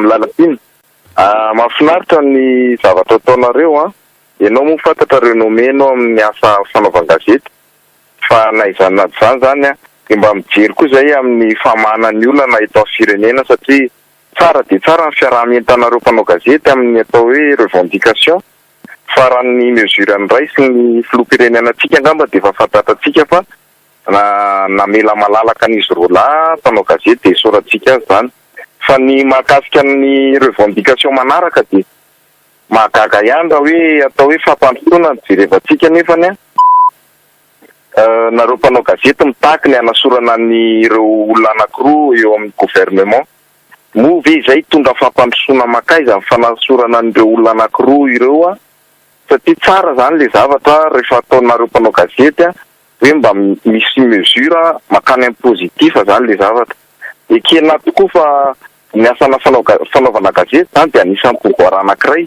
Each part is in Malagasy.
Lalatiana. Mahafinaritra ny zavatra ataonareo an! Ianao moa fantatra renommé ianao amin'ny asa fanaovan-gazety fa na izany na tsy izany izany an, dia mba mijery koa izay amin'ny famahana ny olana eto amin'ny firenena satria tsara dia tsara ny fiaraha-mientanareo mpanao gazety amin'ny atao hoe revendication fa raha ny mesure noraisin'ny filoham-pirenenantsika angamba dia efa fantatratsika fa namela malalaka an'izy roalahy mpanao gazety dia isaorantsika azy izany. Fa ny mahakasika ny revendication manaraka dia mahagaga ihany raha hoe atao hoe fampandrosoana no jerevantsika nefany an, nareo mpanao gazety mitaky ny hanasorana ny ireo olona anakiroa eo amin'ny gouvernement. Moa ve izay hitondra fampandrosoana mankaiza ny fanasorana an'ireo olona anakiroa ireo an? Satria tsara izany ilay zavatra rehefa ataonareo mpanao gazety an, hoe mba misy mesure mankany amin'ny positif zany le zavatra. Ekena tokoa fa ny asana fanaovana gazety zany dia anisan'ny pouvoir anakiray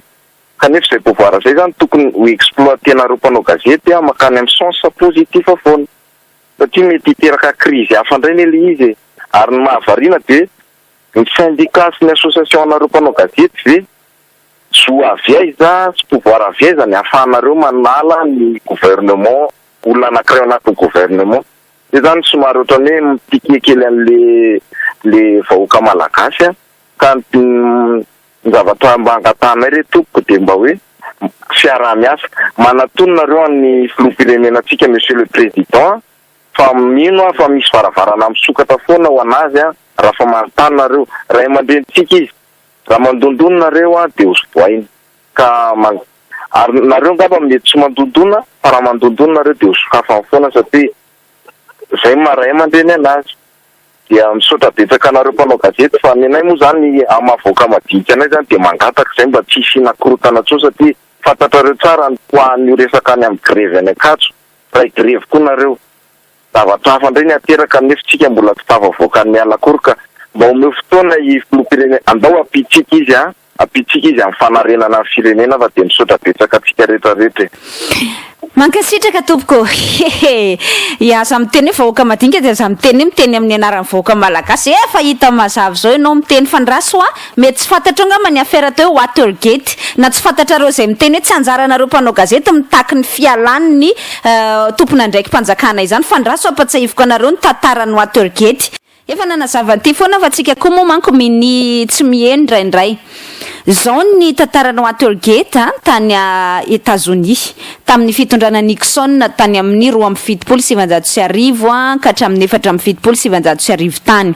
kanefa izay pouvoir izay zany tokony ho exploiter-nareo mpanao gazety mankany amin'ny sens positif foana satria mety hiteraka crise hafa indray anie le izy e! Ary ny mahavariana dia ny syndicat sy ny association anareo mpanao gazety ve zo avy aiza sy pouvoir avy aiza ny ahafahanareo manala ny gouvernement olona anakiray ao anatin'ny gouvernement. Zay zany somary ohatran'ny hoe mi-piquer kely an'le le vahoaka malagasy an, ka ny zavatra mba angatahanay re tompoko dia mba hoe fiaraha-miasa, manatony nareo an'ny filoham-pirenenantsika monsieur le président an, fa mino aho fa misy varavarana misokatra foana ho an'azy an, raha fa manontany nareo, ray aman-drenintsika izy, raha mandondona nareo an dia hosobohainy, ka Ary nareo angamba mety tsy mandondona fa raha mandondona nareo dia ho sokafany foana satria zay maha ray aman-dreny anazy. Dia misaotra betsaka anareo mpanao gazety fa nenay moa zany amin'ny maha vahoaka madinika anay zany dia mangataka izay mba tsy hisiana korontana intsony satria fantatrareo tsara ny poids an'io resaka any amin'ny grevy any Ankatso. Mpiray grevy koa nareo. Zavatra hafa indray ny ateraka nefa tsika mbola tsy tafavoaka ny ala akory ka mba omeo fotoana i filoham-pirenena andao ampiantsika izy a! Ampiantsika izy amin'ny fanarenana ny firenena fa dia misaotra betsaka antsika rehetra rehetra e! Mankasitraka tompoko hehe aza miteny hoe vahoaka madinika dia aza miteny hoe miteny amin'ny anaran'ny vahoaka malagasy efa hita mazava izao ianao miteny fa ndraso a mety tsy fantatrao angamba ny affaire atao hoe Watergate na tsy fantatrareo izay miteny hoe tsy anjaranareo mpanao gazety mitaky ny fialan'ny tompon'andraiki-panjakana izany fa ndraso ampatsahiviko anareo ny tantaran'ny Watergate. Efa nanazava an'ity foana fa tsika koa moa manko minia tsy miheno indraindray. Zao ny tantaran'ny Watergate tany Etazonia tamin'ny fitondrana Nixon tany amin'ny 1972 ka hatramin'ny 1974 tany.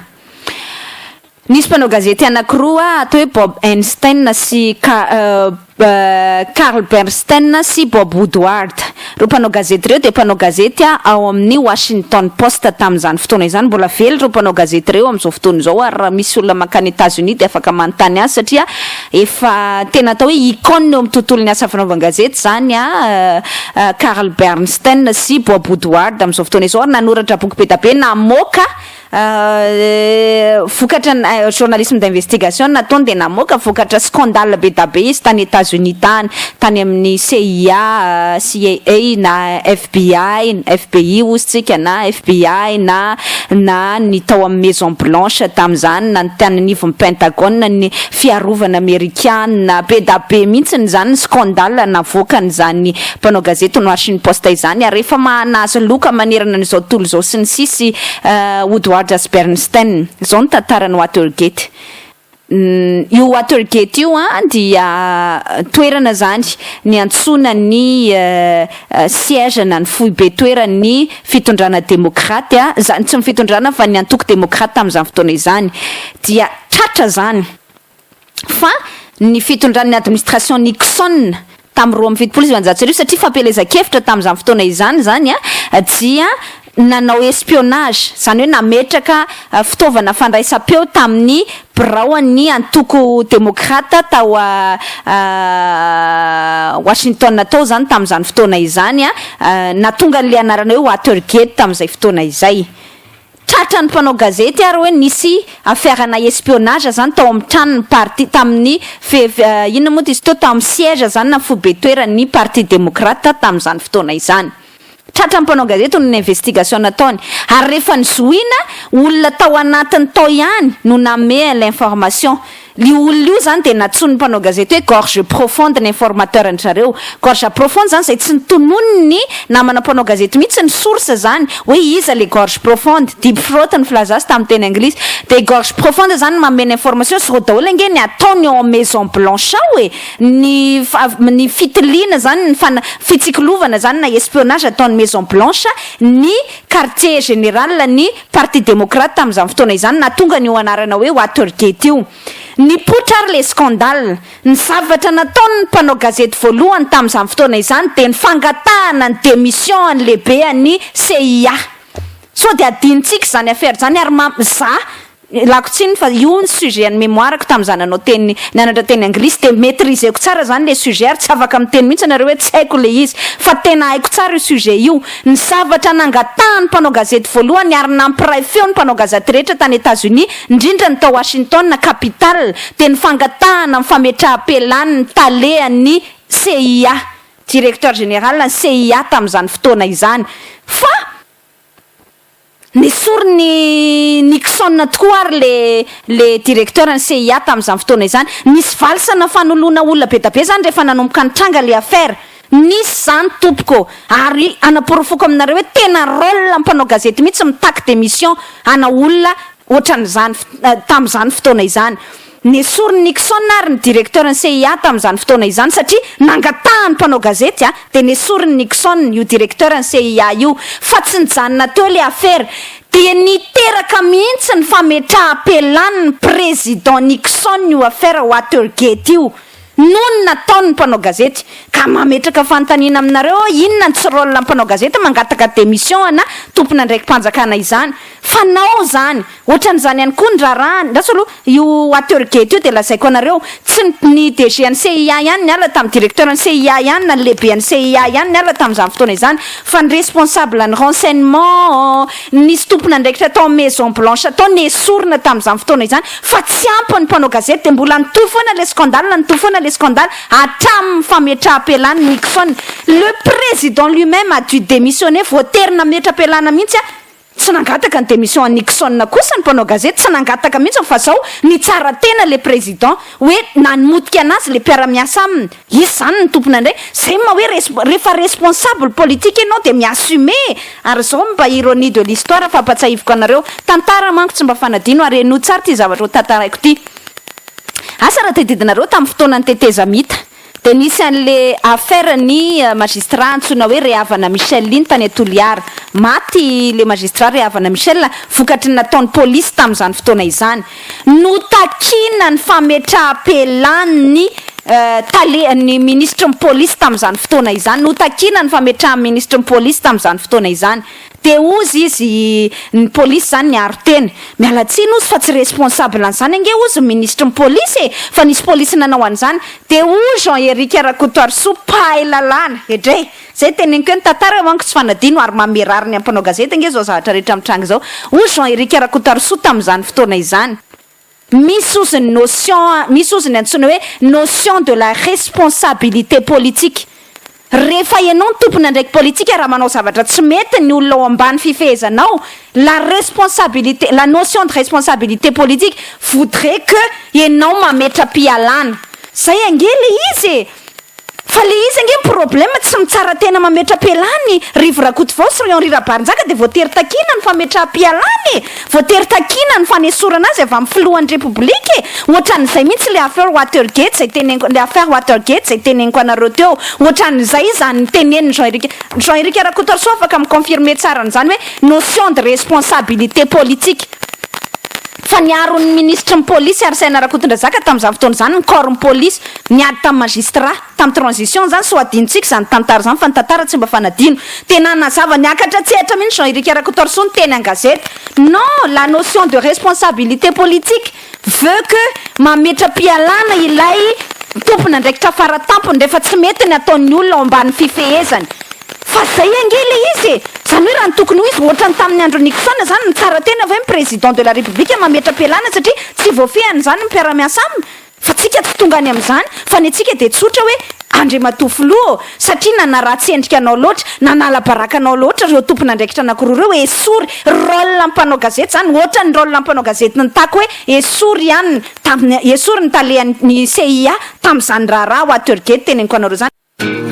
Nisy mpanao gazety anankiroa atao hoe Bob Einstein sy Carl Bernstein sy Bob Woodward. Ireo mpanao gazety ireo dia mpanao gazety ao amin'ny Washington Post tamin'izany fotoana izany. Mbola velona ireo mpanao gazety ireo amin'izao fotoana izao ary raha misy olona mankany Etazonia dia afaka manontany azy satria efa tena atao hoe icône eo amin'ny tontolon'ny asa fanaovan-gazety izany Carl Bernstein sy Bob Woodward amin'izao fotoana izao ary nanoratra boky be dia be namoaka Vokatra ny journalisme d'investigation nataony dia namoaka vokatra scandale be da be izy tany Etats Unis tany, tany amin'ny CIA, CIA na FBI, FBI hozy tsika na FBI na na ny tao amin'ny Maison Blanche tamin'izany na ny tany anivon'ny Pentagone ny fiarovana amerikana, be da be mihitsy izany ny scandale navoakan'izany mpanao gazety ny Washington Post izany ary efa nahazo loka manerana an'izao tontolo izao sy ny sisa i Woodward sy Bernstein. Izao ny tantaran'ny Watergate. Io Watergate io dia toerana izany niantsoana ny siège na ny foibe toeran'ny fitondrana demokraty, izany tsy ny fitondrana fa ny antoko demokraty tamin'izany fotoana izany dia tratra izany. fa ny fitondran'ny administration Nixon tamin'ny 1972, satria fampielezan-kevitra tamin'izany fotoana izany izany dia nanao espionnage, izany hoe nametraka fitaovana fandraisam-peo tamin'ny biraon'ny antoko demokrata tao Washington tao izany tamin'izany fotoana izany, nahatonga an'ilay anarana hoe Watergate tamin'izay fotoana izay. Tratran'ny mpanao gazety ary hoe nisy affaire-na espionnage zany tao amin'ny tranon'ny parti tamin'ny fe inona moa izy teo tao amin'ny siège zany na foibe toeran'ny parti demokrate tamin'izany fotoana izany. Tratran'ny mpanao gazety noho ny investigation nataony. Ary rehefa nizohiana, olona tao anatiny tao ihany no nanome l'information. Io olona io zany dia nantsoin'ny mpanao gazety hoe gorge profonde ny informateur an-dry zareo. Gorge profonde zany izay tsy notononiny ny namana mpanao gazety mihitsy ny source zany hoe iza le gorge profonde, deep throat ny filaza azy tamin'ny teny anglisy. Dia gorge profonde zany manome ny information, zao daholo ange ny ataony ao maison blanche ao e! Ny ny fitiliana zany, ny fana- fitsikilovana zany na espionnage ataon'ny maison blanche ny quartier général ny Parti Démocrate tamin'izany fotoana izany nahatonga an'io anarana hoe Watergate io. Nipoitra ary ilay scandale. Ny zavatra nataon'ny mpanao gazety voalohany tamin'izany fotoana izany dia ny fangatahana ny démission an'ny lehibean'ny CIA. Sao dia adinontsika izany affaire izany ary ma, za, Ialako tsiny fa io ny sujet an'ny mémoire-ko tamin'izaho nanao teny, nianatra teny anglisy dia maitriser-ko tsara izany ilay sujet ary tsy afaka miteny mihitsy ianareo hoe tsy haiko ilay izy fa tena haiko tsara io sujet io. Ny zavatra nangatahan'ny mpanao gazety voalohany ary nampiray feo ny mpanao gazaty rehetra tany Etats-Unis, indrindra ny tao Washington capitale, dia ny fangatahana ny fametraham-pialan'ny talehan'ny CIA, directeur général ny CIA tamin'izany fotoana izany. Fa. Nesorin'i Nixon tokoa ary le le directeur ny CIA tamin'izany fotoana izany. Nisy valse na fanoloana olona be da be zany rehefa nanomboka nitranga le affaire. Nisy zany tompoko ô! Ary anaporofoko aminareo hoe tena rôle mpanao gazety mihitsy mitaky démission ana olona ohatran'izany tamin'izany fotoana izany. Nesorin'i Nixon ary ny directeur ny CIA tamin'izany fotoana izany satria nangatahan'ny mpanao gazety dia nesorin'i Nixon io directeur ny CIA io fa tsy nijanona teo le afera dia niteraka mihitsy ny fametraham-pialan'ny président Nixon io afera Watergate io noho ny nataon'ny mpanao gazety ka mametraka fanontaniana aminareo aho inona ny tsy rôle ny mpanao gazety mangataka démission ana tompon'andraiki-panjakana izany fanao izany Ohatran'izany ihany koa ny raharaha, andraso aloha, io Watergate io dia lazaiko anareo, tsy ny DG an'ny CIA ihany niala tamin'ny directeur an'ny CIA ihany na ny lehibe an'ny CIA ihany niala tamin'izany fotoana izany fa ny responsable ny renseignement, nisy tompon'andraikitra tao amin'ny maison blanche tao nesorina tamin'izany fotoana izany fa tsy ampy ny mpanao gazety dia mbola nitohy foana ilay scandale, nitohy foana ilay scandale hatramin'ny fametraham-pialan'i Nixon. Le président lui-même a dû démissionner, voatery nametra-pialana mihitsy Tsy nangataka ny démission an'i Nixon kosa ny mpanao gazety, tsy nangataka mihitsy fa zao nitsara tena le président hoe nanomotika anazy le mpiara-miasa aminy, izy zany no tompon'andray, zay maha hoe resp rehefa responsable politique ianao dia mi-assumer e! ary zao mba ironie de l'histoire fa ampatsahiviko anareo, tantara manko tsy mba fanadino ary henoy tsara ity zavatra ho tantaraiko ity, asa raha tadidinareo tamin'ny fotoanan'ny tetezamita. Dia nisy an'le affaire ny magistrat antsoina hoe Rehavana Michel iny tany Toliara. Maty le magistrat Rehavana Michel vokatry ny nataon'ny polisy tamin'izany fotoana izany. Notakiana ny fametraham-pialan'ny tale ny minisitry ny polisy tamin'izany fotoana izany. Notakiana ny fametrahan'ny minisitry ny polisy tamin'izany fotoana izany. Dia hozy izy, ny polisy izany niaro tena. Miala tsiny hozy fa tsy responsable an'izany ange hozy ny minisitry ny polisy e! Fa nisy polisy nanao an'izany. Dia hoy Jean Eric Rakotoarisoa, mpahay lalàna, edrey! Izay teneniko hoe ny tantara manko tsy fanadino ary manome rariny amin'ny mpanao gazety ange izao zavatra rehetra mitranga izao. Hoy Jean Eric Rakotoarisoa tamin'izany fotoana izany. Misy hozy ny notion, misy hozy ny antsoina hoe notion de la responsabilité politique. Rehefa ianao no tompon'andraiki-politika raha manao zavatra tsy mety ny olona ao ambany fifehezanao, la responsabilité, la notion de responsabilité politique voudrait que ianao mametra-pialana. Zay ange le izy e! Fa le izy ange ny problème tsy mitsara tena mametra-pialana i Rivo Rakotovao sy ry Henri Rabarinjaka dia voatery takiana ny fametraham-pialana e! Voatery takiana ny fanesorana azy avy amin'ny filohan'ny Repoblika e! Ohatran'izay mihitsy le affaire Watergate izay teneniko le affaire Watergate izay teneniko anareo teo. Ohatran'izay izany tenenin'i Jean Eric Jean Eric Rakotoarisoa afaka mi-confirmer tsara an'izany hoe notion de responsabilité politique. Fa niaro ny minisitry ny polisy Arsène Rakotondrazaka tamin'izany fotoana izany ny corps ny polisy niady tamin'ny magistrat tamin'ny transition izany sao adinontsika izany tantara izany fa ny tantara tsy mba fanadino. Dia nanazava niakatra an-tsehatra mihitsy Jean Eric Rakotoarisoa niteny an-gazety non la notion de responsabilité politique veut que mametra-pialana ilay tompon'andraikitra faratampony rehefa tsy mety ny ataon'ny olona ao ambany fifehezany. Fa zay ange le izy e! Zany hoe raha ny tokony ho izy, ohatran'ny tamin'ny andron'i Nixon zany, mitsara tena ve ny président de la république mametra-pialana satria tsy voafehiny zany ny mpiara-miasa aminy? Fa tsika tsy tonga any amin'izany fa ny antsika dia tsotra hoe Andriamatoa Filoha ô, satria nanaratsy endrika anao loatra, nanala baraka anao loatra ireo tompon'andraikitra anankiroa ireo, esory, rôle mpanao gazety izany, ohatran'ny rôle mpanao gazety nitaky hoe esory ihany tamin'ny, esory ny talehan'ny CIA tamin'izany raharaha Watergate teneniko anareo izany.